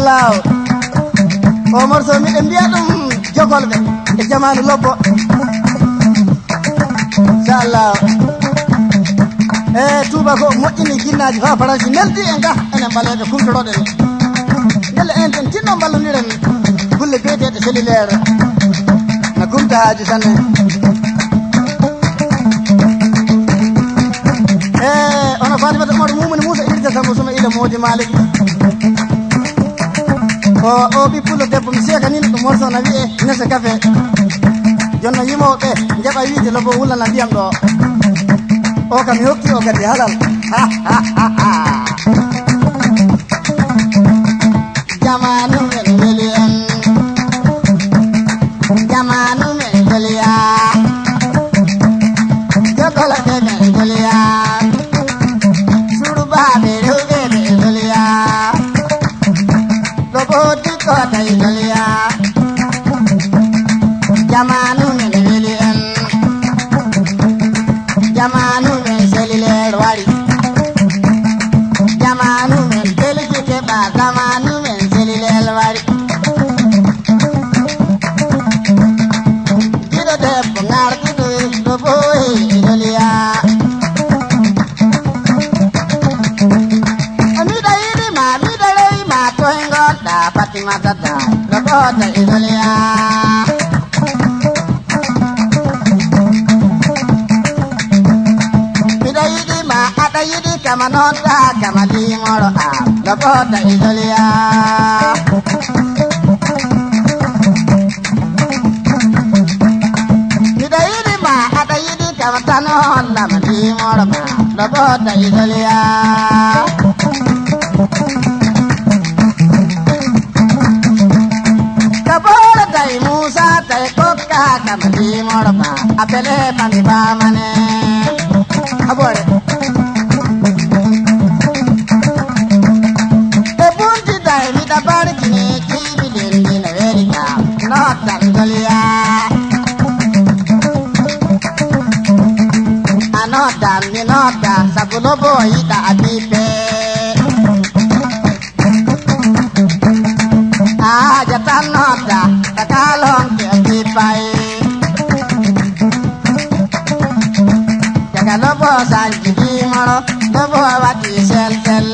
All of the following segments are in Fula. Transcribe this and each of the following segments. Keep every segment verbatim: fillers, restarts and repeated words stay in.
Waaw. O morceau miɗen mbiya ɗum jogolɓe e jamaanu lobbo. Inchallah. E tuuba ko moƴƴini ginnaaji fa faransi neldi e nga enen ɓaleeɓe kumtoroɗen. Ndelle enen ten tinno mballondiren gulle biyeteeɗe cellulaire. Na kumta haaju sanne. E ono Fatimata Umar Mumuni Musa Idrissa Sambo Suma Ila Modi Malik. O o ɓi pullo debbo mi seekaniino ɗum morso na wiyee Nese Kafe. Jonno yimooɓe njaɓa wiide lobo wulana ndiyam ɗo. O kam mi hokki o kadi halal. Jamaanu men weli en. Jamaanu men weli ya. Jogoloɓe men weli ya. Surbaaɓe rewɓe men weli ya. Ɗo ɓooti ko tawi weli ya. Jamaanu men weli en. Jamaanu men cellulaire wari. Jamaanu men telki keɓa. Jamaanu men cellulaire wari. Giɗo debbo ngarduɗo ɗo ɓooyi e doliya. Miɗa yiɗi ma, miɗa rewi ma, toy ngonɗa Fatimata Dal, ɗo ɓoota e doliya. Miɗa yiɗi ma, aɗa yiɗi kama nodda kama limoro am, ɗo ɓoota e doliya. Miɗa yiɗi ma, aɗa yiɗi kama tan hollama limoro ma, ɗo ɓoota e doliya. Ka boole tawi Muusa tawi kokka kam limoro ma, a bele mani bamane. A boole. E bunti tawi mi da barki ne kibi dendi na weri ka. Nodda mi doliya. A nodda mi nodda sabu lobo yiɗa a bipe. Aja tan nodda, takalon ke bipay. Jaga lobo sanji dimoro, lobo wati sel sel,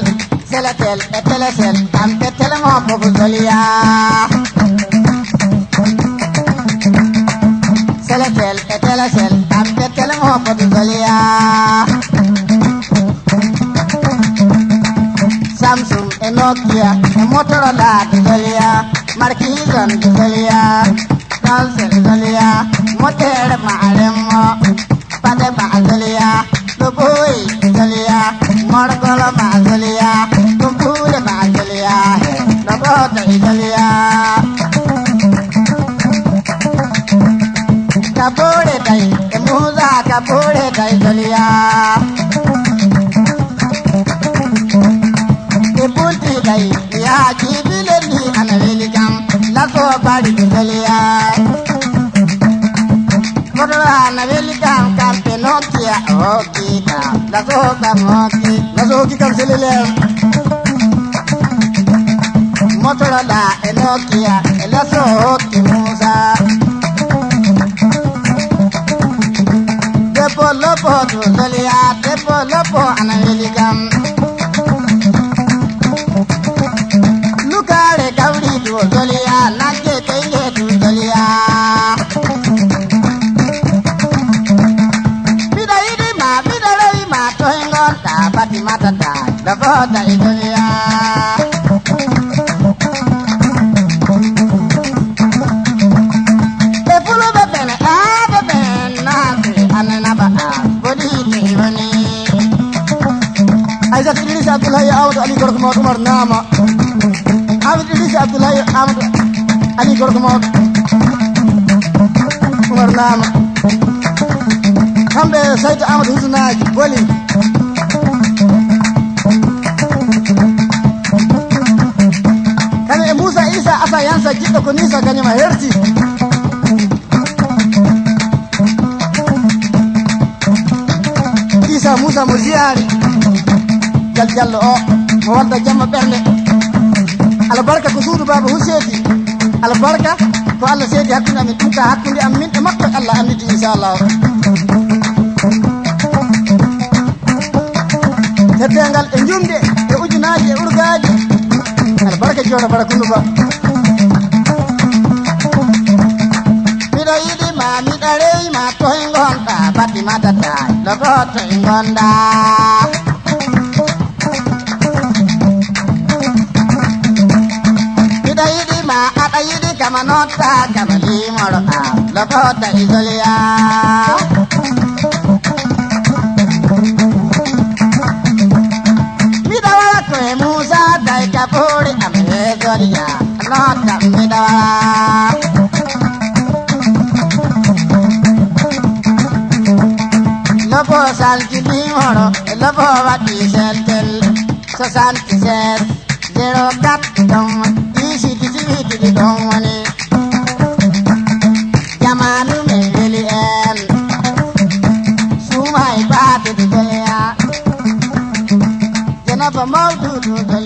seletel e telesel, am e telemo bobu zoliya. Seletel e telesel, am e telemo bobu zoliya. Samsung e Nokia e Motorola de zoliya, Markizan de zoliya, Kalsel zoliya, motere ma remmo, pade ma zoliya, ɗo ɓooyi zoliya, morgolo ma zoliya, tumpuure ma zoliya, he ɗo ɓoota e zoliya. Ka boore tawi e muusa ka boore tawi zoliya. E bunti tawi ya jibilen ni ana weli kam laso bari zoliya. Koto ana weli kam kampe Nokia hokki kam laso kam hokki laso hokki kam selilem. Motorola e Nokia e laso hokki Musa. Debbo lobo to zoliya, debbo lobo ana weli kam. Lukare gawri to zoliya, nagge tenge to zoliya. Miɗa yiɗi ma, miɗa rewi ma, toy ngonɗa Fatimata Dal, ɗo ɓoota e duniya. Ɓe Fulɓe ɓen, aaɓe ɓen, naati, ananaba, a, boni, ni, boni. Aysata Idrissa Abdoulaye Amadou Ali Gorko Mawɗo Umar Naama. Amadou Idrissa Abdoulaye Amadou Ali Gorko Mawɗo Umar Naama. Kamɓe Saydu Amadou Husunaaji Boli. Kamɓe e Moussa Issa Asa Yansa jiɗɗo ko Nisa kañum a herti. Isa Musa mo ziyaari. Jal Jallo o, mo wadda jamma ɓernde. Albarka ko suudu Baaba Huseydi. Albarka ko Allah seedi hakkunde amin, ɗum ka hakkunde am min e makko Allah annditi, inchallah. Teddeengal e jumde e ujunaaji e urgaaji. Albarka jooɗo bara kunu ba. Miɗo yiɗi ma, miɗo rewi ma, toy ngonɗa, bati ma tata, logo toy ngonɗa. Miɗo yiɗi ma, aɗa yiɗi kama notta, kama limoro a, lokota isoliya. Miɗo wala ko e Musa, day ka ɓuri am e soliya, notta miɗo wala. Lobo salti limoro, lobo waɗi seltel. Soixante-seize, zéro quatre ɗon, ici dix-huit ɗi ɗon woni. Jamaanu men weli en. Suuma e baatude doleya. Janaba mawdudu doleya.